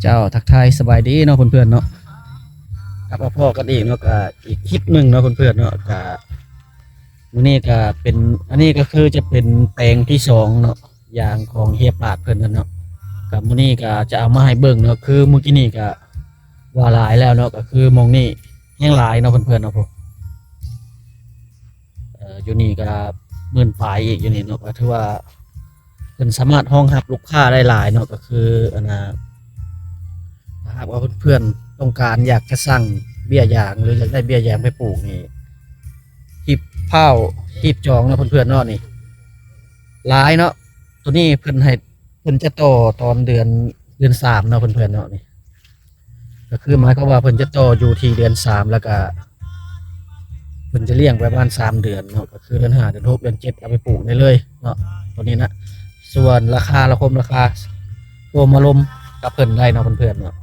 ເຈົ້າ ທັກທາຍສະບາຍດີເນາະເພື່ອນໆເນາະ ກັບມາພໍ້ກັນອີກເນາະ ກະອີກຄລິບໜຶ່ງເນາະເພື່ອນໆເນາະ ກະມື້ນີ້ກະເປັນ ອັນນີ້ກະຄືຈະເປັນແປງທີສອງເນາະ ຢາງຂອງເຮຍປາດເພິ່ນນັ້ນເນາະ ກະມື້ນີ້ກະຈະເອົາມາໃຫ້ເບິ່ງເນາະ ຄືມື້ກີ້ນີ້ກະວ່າຫຼາຍແລ້ວເນາະ ກະຄືໝ່ອງນີ້ແຮງຫຼາຍເນາະເພື່ອນໆເນາະ ເອີ ຢູ່ນີ້ກະໝື່ນປາຍອີກ ຢູ່ນີ້ເນາະ ກະຖືວ່າ ເພິ່ນສາມາດຮອງຮັບລູກຄ້າໄດ້ຫຼາຍເນາະ ກໍຄື ອັນນ່າ ຖ້າຫາກວ່າເພື່ອນໆຕ້ອງການຢາກຈະສັ່ງເບ້ຍຢາງ ຫຼື ຢາກໄດ້ເບ້ຍຢາງໄປປູກນີ້ ຮີບຟ້າວຮີບຈອງເນາະເພື່ອນໆເນາະ ນີ້ຫຼາຍເນາະ ໂຕນີ້ເພິ່ນໃຫ້ ເພິ່ນຈະຕໍ່ຕອນເດືອນ ເດືອນສາມເນາະເພື່ອນໆເນາະ ນີ້ ກໍຄືໝາຍຄວາມວ່າເພິ່ນຈະຕໍ່ຢູ່ທີ່ເດືອນສາມ ແລ້ວກະເພິ່ນຈະລ້ຽງປະມານສາມເດືອນເນາະ ກໍຄືເດືອນຫ້າ ເດືອນຫົກ ເດືອນເຈັດ ເອົາໄປປູກໄດ້ເລີຍເນາະ ໂຕນີ້ນະ ສ່ວນລາຄາ ລະຄົມລາຄາ ໂທມາລົມກັບເພິ່ນໄດ້ເນາະເພື່ອນໆເນາະ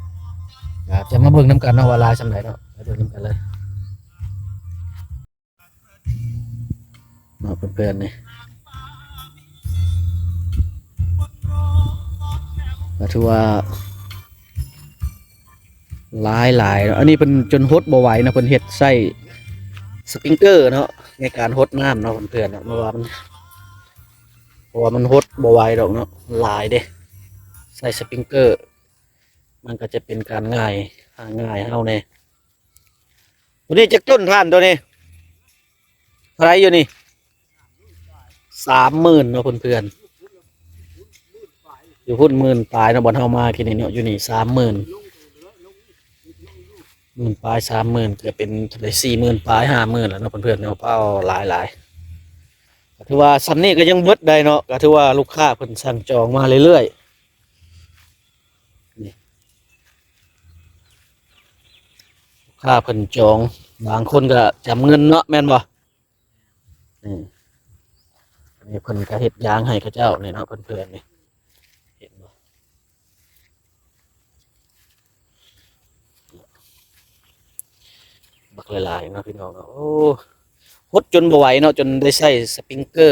ກະຈະມາເບິ່ງນຳກັນເນາະວ່າຫຼາຍສ່ຳໃດເນາະ ໄປເບິ່ງນຳກັນເລີຍ. ເນາະເພື່ອນໆນີ້ ກໍຖືວ່າຫຼາຍໆເນາະ ອັນນີ້ເພິ່ນຈົນຫົດບໍ່ໄຫວເນາະ ເພິ່ນເຮັດໃຊ້ສະປຣິງເກີເນາະ ໃນການຫົດນ້ຳເນາະເພື່ອນໆເນາະ ເພາະວ່າມັນ ເພາະວ່າມັນຫົດບໍ່ໄຫວດອກເນາະ ຫຼາຍເດ້ ໃຊ້ສະປຣິງເກີ ມັນກໍຈະເປັນການງ່າຍ ຫາງ່າຍເຮົາແດ່. ໂຕນີ້ຈັກຕົ້ນທ່ານ ໂຕນີ້ ເທົ່າໃດຢູ່ນີ້? ສາມໝື່ນເນາະເພື່ອນໆ ຢູ່ພຸ້ນໝື່ນປາຍເນາະ ບ່ອນເຮົາມາກີ້ນີ້ເນາະ ຢູ່ນີ້ສາມໝື່ນ ໝື່ນປາຍ ສາມໝື່ນ ເກືອບເປັນເທົ່າໃດ ສີ່ໝື່ນປາຍ ຫ້າໝື່ນແລ້ວເນາະເພື່ອນໆເນາະ ເອົາຫຼາຍໆ ກໍຖືວ່າສ່ຳນີ້ກໍຍັງເບິດໄດ້ເນາະ ກໍຖືວ່າລູກຄ້າເພິ່ນສັ່ງຈອງມາເລື້ອຍໆ ນີ້ ລູກຄ້າເພິ່ນຈອງ ບາງຄົນກໍຈຳເງິນເນາະ ແມ່ນບໍ່? ນີ້ ອັນນີ້ເພິ່ນກໍເຮັດຢາງໃຫ້ເຂົາເຈົ້ານີ້ເນາະ ເພື່ອນໆນີ້ ເຫັນບໍ່? ບັກຫຼາຍໆເນາະ ພີ່ນ້ອງເນາະ ໂອ້ ຫົດຈົນບໍ່ໄຫວເນາະ ຈົນໄດ້ໃຊ້ສະປຣິງເກີ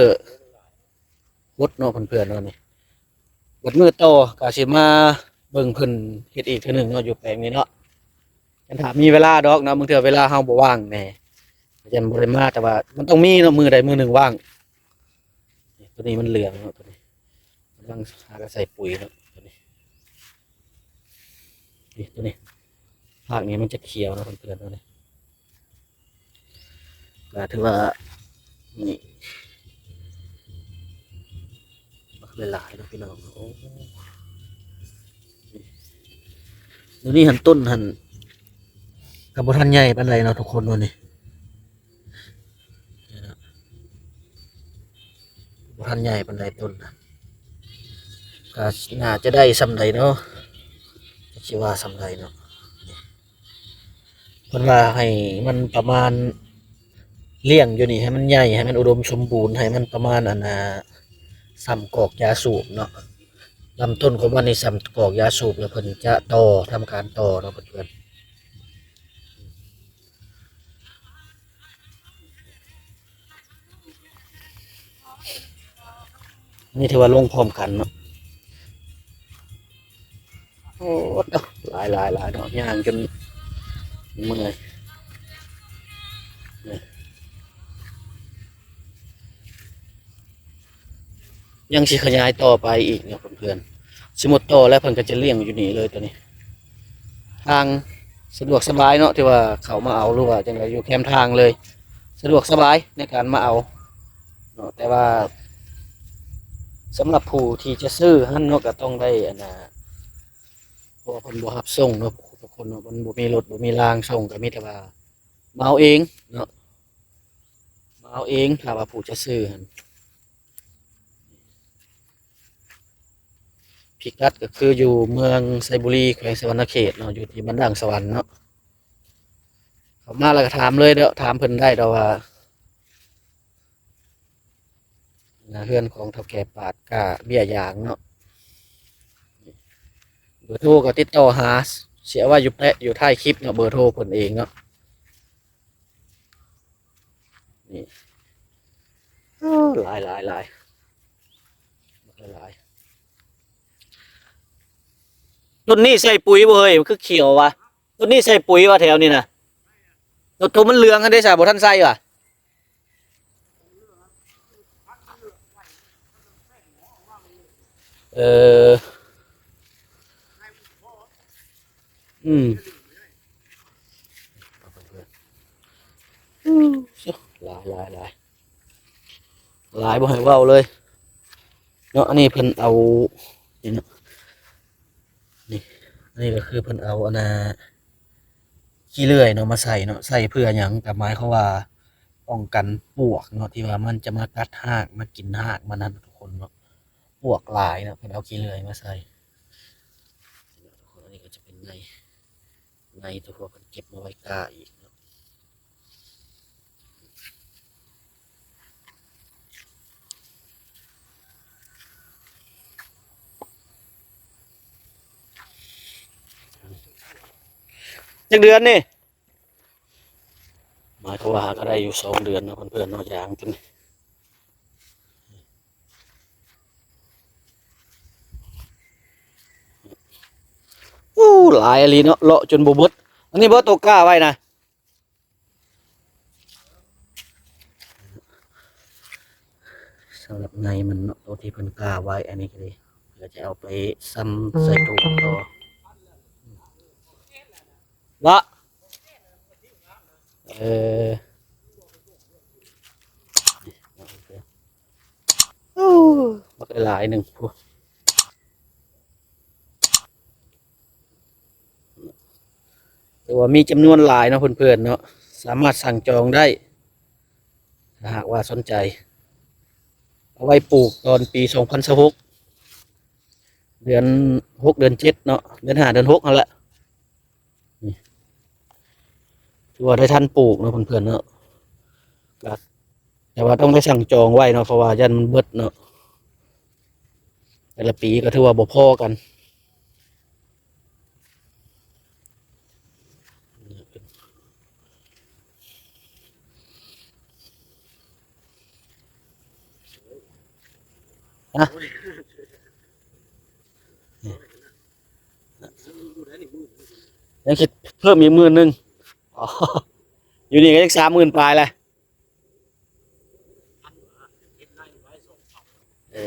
ຫົດເນາະ ເພື່ອນໆເນາະ ນີ້ ບັດມື້ຕໍ່ກໍຊິມາເບິ່ງເພິ່ນເຮັດອີກເທື່ອໜຶ່ງເນາະ ຢູ່ແປງນີ້ເນາະ ຄັນຖ້າມີເວລາດອກເນາະ ບາງເທື່ອເວລາເຮົາບໍ່ວ່າງແດ່ ກໍຍັງບໍ່ໄດ້ມາ ແຕ່ວ່າມັນຕ້ອງມີເນາະ ມື້ໃດມື້ໜຶ່ງວ່າງ ນີ້ ໂຕນີ້ມັນເຫຼືອງເນາະ ໂຕນີ້ ກຳລັງຫາກະໃສ່ປຸຍເນາະ ໂຕນີ້ ນີ້ ໂຕນີ້ ພາກນີ້ມັນຈະຂຽວເນາະ ເພື່ອນໆເນາະ ນີ້ ກໍຖືວ່າ ນີ້ ບັກຫຼາຍໆເນາະ ພີ່ນ້ອງ ໂອ້ ນີ້ ໂຕນີ້ຫັ້ນ ຕົ້ນຫັ້ນ ກໍບໍ່ທັນໃຫຍ່ປານໃດເນາະ ທຸກຄົນ ໂຕນີ້ ນີ້ນະ ບໍ່ທັນໃຫຍ່ປານໃດຕົ້ນນະ ກໍໜ້າຈະໄດ້ສ່ຳໃດເນາະ ຈັກຊິວ່າສ່ຳໃດເນາະ ເພິ່ນວ່າໃຫ້ມັນປະມານ ລ້ຽງຢູ່ນີ້ໃຫ້ມັນໃຫຍ່ ໃຫ້ມັນອຸດົມສົມບູນ ໃຫ້ມັນປະມານ ອັນນ່າ ສ່ຳກອກຢາສູບເນາະ ລຳຕົ້ນຂອງມັນນີ້ສ່ຳກອກຢາສູບ ແລ້ວເພິ່ນຈະຕໍ່ ທຳການຕໍ່ເນາະ ເພື່ອນໆ. ນີ້ຖືວ່າລົງພ້ອມກັນເນາະ ໂອ້ ຫຼາຍໆໆເນາະ ຍ່າງຈົນເມື່ອຍ ຍັງຊິຂະຫຍາຍຕໍ່ໄປອີກເນາະເພື່ອນໆ ຊິໝົດຕໍ່ແລ້ວເພິ່ນກໍຈະລ້ຽງຢູ່ນີ້ເລີຍໂຕນີ້ ທາງສະດວກສະບາຍເນາະ ທີ່ວ່າເຂົ້າມາເອົາ ຫຼືວ່າຈັ່ງໃດ ຢູ່ແຄມທາງເລີຍ ສະດວກສະບາຍໃນການມາເອົາເນາະ ແຕ່ວ່າສຳລັບຜູ້ທີ່ຈະຊື້ຫັ້ນເນາະ ກໍຕ້ອງໄດ້ ອັນນ່າ ເພາະວ່າເພິ່ນບໍ່ຮັບສົ່ງເນາະ ບາງຄົນເນາະ ມັນບໍ່ມີລົດ ບໍ່ມີລາງສົ່ງ ກໍມີແຕ່ວ່າມາເອົາເອງເນາະ ມາເອົາເອງ ຖ້າວ່າຜູ້ຈະຊື້ຫັ້ນ ພິກັດກໍຄືຢູ່ເມືອງໄຊບູລີ ແຂວງສະຫວັນນະເຂດເນາະ ຢູ່ທີ່ບ້ານດ່າງສະຫວັນເນາະ ເຂົ້າມາແລ້ວກໍຖາມເລີຍເນາະ ຖາມເພິ່ນໄດ້ດອກວ່າ ເຮືອນຂອງເຖົ້າແກ່ປາດກ້າເບ້ຍຢາງເນາະ ເບີໂທກໍຕິດຕໍ່ຫາ ຊິເອົາໄວ້ຢູ່ແປະ ຢູ່ທ້າຍຄລິບເນາະ ເບີໂທເພິ່ນເອງເນາະ ນີ້ ໂອ້ ຫຼາຍໆໆ ບັກຫຼາຍໆ ຕົ້ນນີ້ໃສ່ປຸ໋ຍບໍ່ເຮີ້ຍ? ມັນຄືຂຽວວະ. ຕົ້ນນີ້ໃສ່ປຸ໋ຍວະແຖວນີ້ນະ. ຕົ້ນໂຕມັນເຫຼືອງຫັ້ນເດ້ຊະ ບໍ່ທັນໃສ່ວະ. ເອີ ອືມ ຫຼາຍ ຫຼາຍ ຫຼາຍ ຫຼາຍບໍ່ໃຫ້ເວົ້າເລີຍເນາະ. ອັນນີ້ເພິ່ນເອົາ ນີ້ເນາະ ນີ້ ອັນນີ້ກໍຄືເພິ່ນເອົາອັນນ່າ ຂີ້ເລື່ອຍເນາະມາໃສ່ເນາະ. ໃສ່ເພື່ອຫຍັງ? ກໍໝາຍຄວາມວ່າປ້ອງກັນປວກເນາະ ທີ່ວ່າມັນຈະມາກັດຮາກ ມາກິນຮາກມັນຫັ້ນທຸກຄົນເນາະ. ປວກຫຼາຍເນາະ ເພິ່ນເອົາຂີ້ເລື່ອຍມາໃສ່. ອັນນີ້ກໍຈະເປັນໃນ ໃນຕົວເພິ່ນເກັບມາໄວ້ກ້າອີກເນາະ. ຈັກເດືອນນີ້? ໝາຍຄວາມວ່າຫາກໍໄດ້ຢູ່ສອງເດືອນເນາະເພື່ອນໆເນາະ ຢາງຕົວນີ້. ໂອ້ ຫຼາຍອີ່ຫຼີເນາະ ເລາະຈົນບໍ່ເບິດ. ອັນນີ້ບໍ່ໂຕກ້າໄວ້ນະ? ສຳລັບໃນມັນເນາະ ໂຕທີ່ເພິ່ນກ້າໄວ້ ອັນນີ້ກໍດີ ເພື່ອຈະເອົາໄປຊຳໃສ່ຕູ້ຕໍ່. ເນາະ ເອີ ໂອ້ ບັກຫຼາຍໜຶ່ງພຸ້ນ. ແຕ່ວ່າມີຈຳນວນຫຼາຍເນາະເພື່ອນໆເນາະ ສາມາດສັ່ງຈອງໄດ້ ຖ້າຫາກວ່າສົນໃຈ. ເອົາໄວ້ປູກຕອນປີສອງພັນຊາວຫົກ ເດືອນຫົກ ເດືອນເຈັດເນາະ ເດືອນຫ້າ ເດືອນຫົກຫັ້ນແຫຼະ. ນີ້ ຖືວ່າໄດ້ທັນປູກເນາະເພື່ອນໆເນາະ ກໍ ແຕ່ວ່າຕ້ອງໄດ້ສັ່ງຈອງໄວ້ເນາະ ເພາະວ່າຢ້ານມັນເບິດເນາະ ແຕ່ລະປີກໍຖືວ່າບໍ່ພໍກັນ. ຮະ? ຍັງຄິດເພີ່ມອີກໝື່ນໜຶ່ງ. ອໍ ຢູ່ນີ້ກໍຍັງສາມໝື່ນປາຍແຫຼະ. ເອີ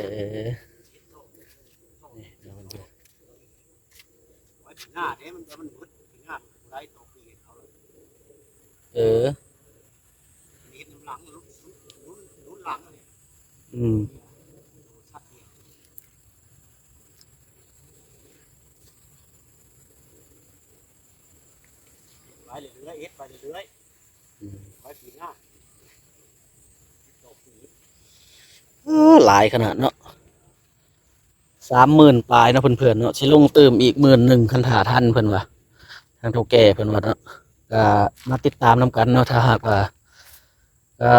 ເອີ ອືມ ໄປເລື້ອຍໆ ເຮັດໄປເລື້ອຍໆ ອືມ ໄວ້ປີໜ້າ ເອີ ຫຼາຍຂະໜາດເນາະ ສາມໝື່ນປາຍເນາະເພື່ອນໆເນາະ ຊິລົງຕື່ມອີກໝື່ນໜຶ່ງ ຄັນຖ້າທັນ ເພິ່ນວ່າ ທາງເຖົ້າແກ່ເພິ່ນວ່າເນາະ ກະມາຕິດຕາມນຳກັນເນາະ ຖ້າຫາກວ່າ ກະ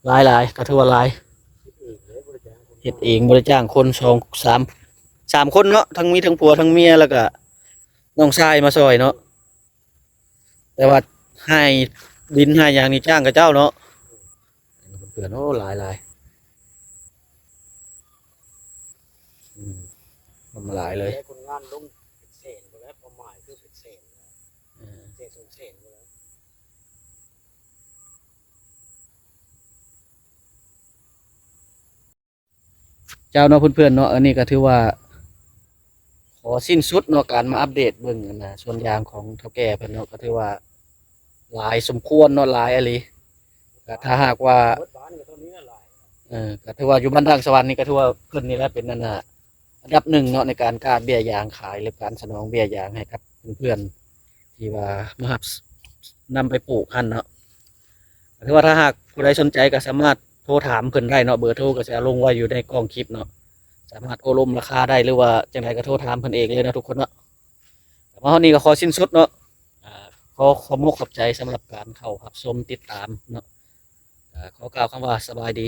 ຫຼາຍໆ ກໍຖືວ່າຫຼາຍ ເຮັດເອງ ບໍ່ໄດ້ຈ້າງຄົນ ສອງ ສາມ ສາມຄົນເນາະ ທັງມີທັງຜົວທັງເມຍ ແລ້ວກະນ້ອງຊາຍມາຊ່ອຍເນາະ ແຕ່ວ່າໃຫ້ດິນໃຫ້ຫຍັງນີ້ຈ້າງເຂົາເຈົ້າເນາະ ເພື່ອນໆ ໂອ້ ຫຼາຍໆ ອືມ ມັນຫຼາຍເລີຍ ໄດ້ຄົນງານລົງເປັນແສນພຸ້ນແຫຼະ ຄວາມໝາຍຄືເປັນແສນ ເອີ ແສນສອງແສນພຸ້ນແຫຼະ. ເຈົ້າເນາະເພື່ອນໆເນາະ ອັນນີ້ກໍຖືວ່າຂໍສິ້ນສຸດເນາະ ການມາອັບເດດເບິ່ງອັນນ່າສວນຢາງຂອງເຖົ້າແກ່ເພິ່ນເນາະ ກໍຖືວ່າຫຼາຍສົມຄວນເນາະ ຫຼາຍອີ່ຫຼີ ກໍຖ້າຫາກວ່າ ເບິດບ້ານກໍເທົ່ານີ້ແຫຼະຫຼາຍ ເອີ ກໍຖືວ່າຢູ່ບ້ານດາງສະຫວັນນີ້ ກໍຖືວ່າເພິ່ນນີ້ແຫຼະເປັນອັນນ່າ ອັນດັບໜຶ່ງເນາະ ໃນການກ້າເບ້ຍຢາງຂາຍ ຫຼື ການສະໜອງເບ້ຍຢາງໃຫ້ກັບເພື່ອນໆ ທີ່ວ່າມາຮັບ ນຳໄປປູກຫັ້ນເນາະ ກໍຖືວ່າຖ້າຫາກຜູ້ໃດສົນໃຈກໍສາມາດໂທຖາມເພິ່ນໄດ້ເນາະ ເບີໂທກໍຈະລົງໄວ້ຢູ່ໃນກ້ອງຄລິບເນາະ ສາມາດໂອ້ລົມລາຄາໄດ້ ຫຼືວ່າຈັ່ງໃດກໍໂທຖາມເພິ່ນເອງເລີຍເນາະທຸກຄົນເນາະ. ມາຮອດນີ້ກໍຂໍສິ້ນສຸດເນາະ ອ່າ ຂໍຂອບມົກຂອບໃຈສຳລັບການເຂົ້າຮັບຊົມຕິດຕາມເນາະ ກໍຂໍກ່າວຄຳວ່າສະບາຍດີ.